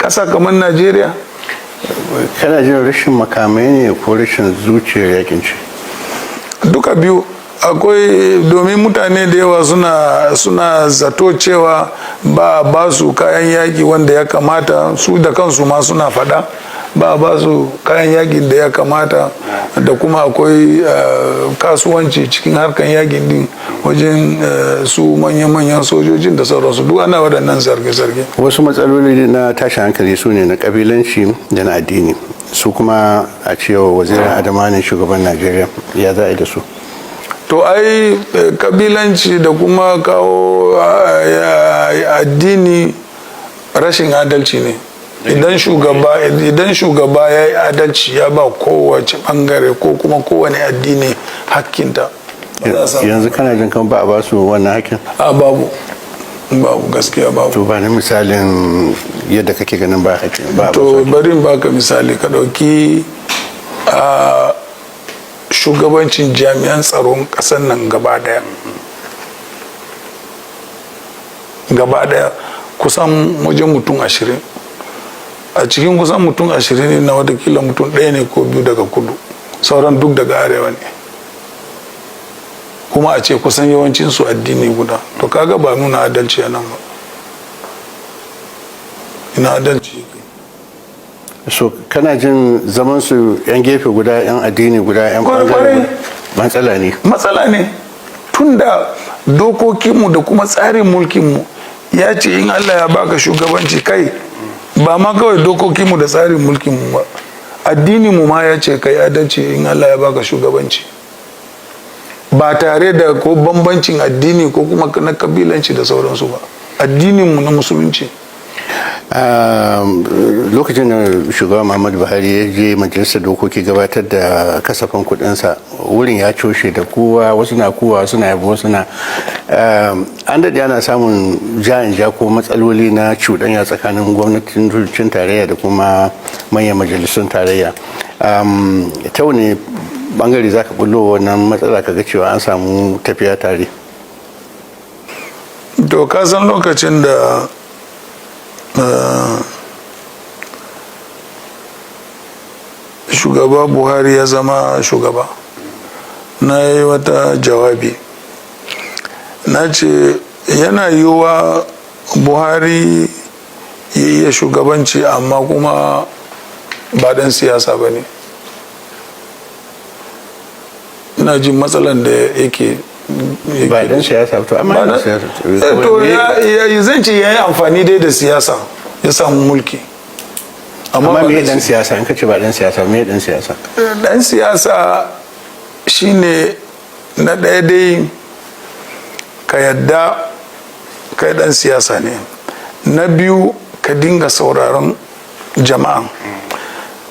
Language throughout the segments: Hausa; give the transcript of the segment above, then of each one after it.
Kasa kamar Najeriya. Kana jin rashin makamai ne ko rashin zuciyar yakin ce? Duka biyu akwai, domin mutane da yawa suna zato cewa ba ba su kayan yaki wanda ya kamata. Su da kansu ma suna fada ba ba su kayan yakin da ya kamata, da kuma akwai kasuwanci cikin harkan yakin din wajen su manyan-manyan sojojin da sauransu. Duk ana waɗannan zarge-zarge. Wasu matsaloli na tashin hankali su ne na kabilanci da na addini. Su kuma, a cewa Wazirin Adamawa ne shugaban Najeriya, ya za a yi da su? To ai kabilanci da kuma kawo addini rashin adalci ne. Idan shugaba ya yi adalci, ya ba kowace bangare ko kuma kowane addini hakkinta, ba za a samu. Yanzu kana jin kan ba a ba su wannan hakkin? A, babu, babu, gaskiya babu. To, ba ni misalin yadda kake ganin ba hakkin ba a ba su To, hakkin. bari in baka misali. Ka ɗauki a shugabancin jami'an tsaron ƙasar nan gaba daya, gaba daya, kusan wajen mutum 20. A cikin kusan mutum 20 ne na, watakila mutum ɗaya ne ko biyu daga kudu, sauran duk daga arewa ne. Kuma a ce kusan yawancinsu addini guda. To kaga ba nuna adalci a nan ba. Ina adalci yake? So kana jin zaman su yan gefe guda, yan addini guda, yan Kwarai, bangare kwarai. guda, matsala ne? Matsala ne, tunda dokokinmu da kuma tsarin mulkinmu ya ce in Allah ya baka shugabanci, kai, ba ma kawai dokokinmu da tsarin mulkinmu ba, addininmu ma ya ce kai adalci in Allah ya baka shugabanci, ba tare da ko bambancin addini ko kuma na kabilanci da sauransu ba, addininmu na Musulunci. Lokacin da Shugaban Muhammadu Buhari ya je Majalisar Dokoki gabatar da kasafin kudinsa, wurin ya coshe da kowa, wasu na kowa suna yabo, suna an daɗe ana samun ja'in ja ko matsaloli na cuɗanya tsakanin gwamnatin tarayya da kuma manyan majalisun tarayya. Ta wani bangare za ka bullo wannan matsala, ka ga cewa an samu tafiya tare? To, ka san lokacin da Shugaba Buhari ya zama shugaba, na yi wata jawabi, na ce yana yiwuwa Buhari ya iya shugabanci, amma kuma ba dan siyasa ba ne. Ina jin matsalan da yake Ba dan siyasa, to amma yana siyasa. To, ya zan ce ya yi amfani dai da siyasa ya samu mulki. Amma ba me dan dan siyasa? In ka ce ba dan siyasa, me dan siyasa? Dan siyasa shine, na ɗaya dai, ka yadda kai dan siyasa ne. Na biyu, ka dinga sauraron jama'a,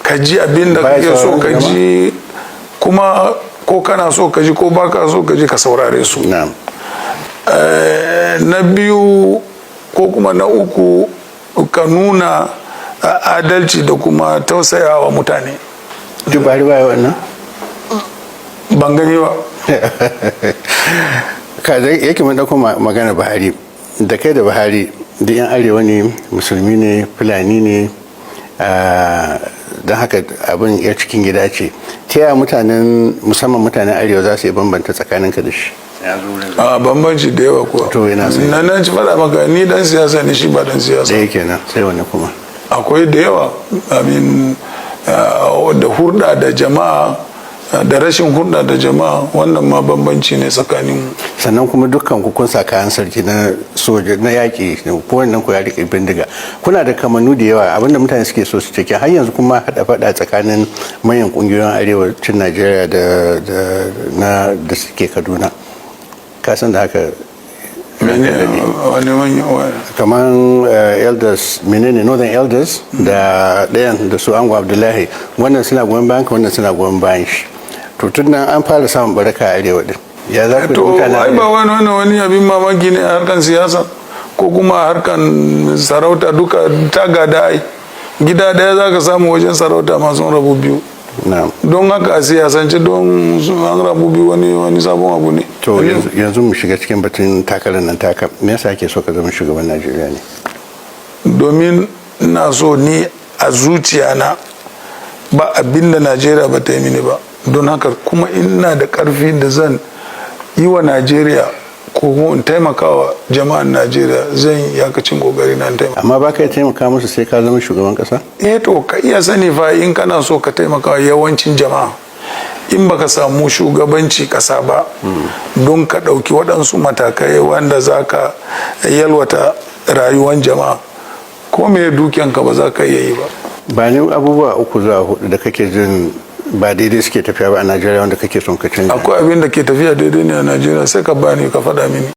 ka ji abin da Baya kake so sauraron ka jama'a? ji. Kuma ko kana so ka ji ko baka so ka ji, ka saurare su. Na biyu ko kuma na uku, ka nuna adalci da kuma tausayawa mutane. Duk Buhari baya wannan? Ban gani ba. Ka da yake mun dauko magana Buhari, da kai da Buhari da yan arewa ne, Musulmi ne, Fulani ne, don haka abin ya cikin gida ce. Ta yaya mutanen, musamman mutanen arewa, za su yi bambanta tsakaninka da shi? A, bambanci da yawa kuwa. To, ina sai. Na ci faɗa maka, ni dan siyasa ne, shi ba dan siyasa. Ɗaya kenan. Sai wani kuma? Akwai da yawa abin da hurɗa da jama'a da rashin hurɗa da jama'a, wannan ma bambanci ne tsakanin mu. Sannan kuma dukkan ku kun sa kayan sarki na soja, na yaƙi, ko wannan ku ya riƙe bindiga. Kuna da kamannu da yawa. Abinda mutane suke so su cike, har yanzu kuma haɗa faɗa tsakanin manyan ƙungiyoyin arewacin Najeriya da na da suke Kaduna, ka san da haka? Mene? Wani manyan? Kamar elders, menene, Northern Elders da ɗayan da su Ango Abdullahi, wannan suna goyon bayan ka, wannan suna goyon bayan shi. To, tun nan an fara samun baraka a arewa din. Ya za ku To, mutanen ai ba arewa? wani abin mamaki ne a harkan siyasa ko kuma a harkan sarauta. Duka ta gada ai. Gida daya za ka samu wajen sarauta masu rabu biyu. Don haka a siyasance, don an rabu biyu, wani sabon abu ne? To, yanzu mu shiga cikin batun takarar nan taka. Me yasa ake so ka zama shugaban Najeriya ne? Domin ina Ina so ni a zuciya na, ba abin da Najeriya ba ta yi mini ba. Don haka kuma ina da karfi da zan yi wa Najeriya ko kuma in taimakawa jama'an Najeriya, zan yi iyakacin kokari na in taimaka. Amma ba ka taimaka musu sai ka zama shugaban kasa? Eh, to, ka iya sani fa, in kana so ka taimaka yawancin jama'a, in baka samu shugabanci kasa ba don ka ɗauki waɗansu matakai wanda za ka yalwata rayuwan jama'a, ko me dukiyanka ba za ka iya yi ba. Ba ni abubuwa uku zuwa hudu da kake jin ba daidai suke tafiya ba a Najeriya wanda kake son ka canza. Akwai abin da ke tafiya daidai ne a Najeriya? Sai ka bani ka faɗa mini.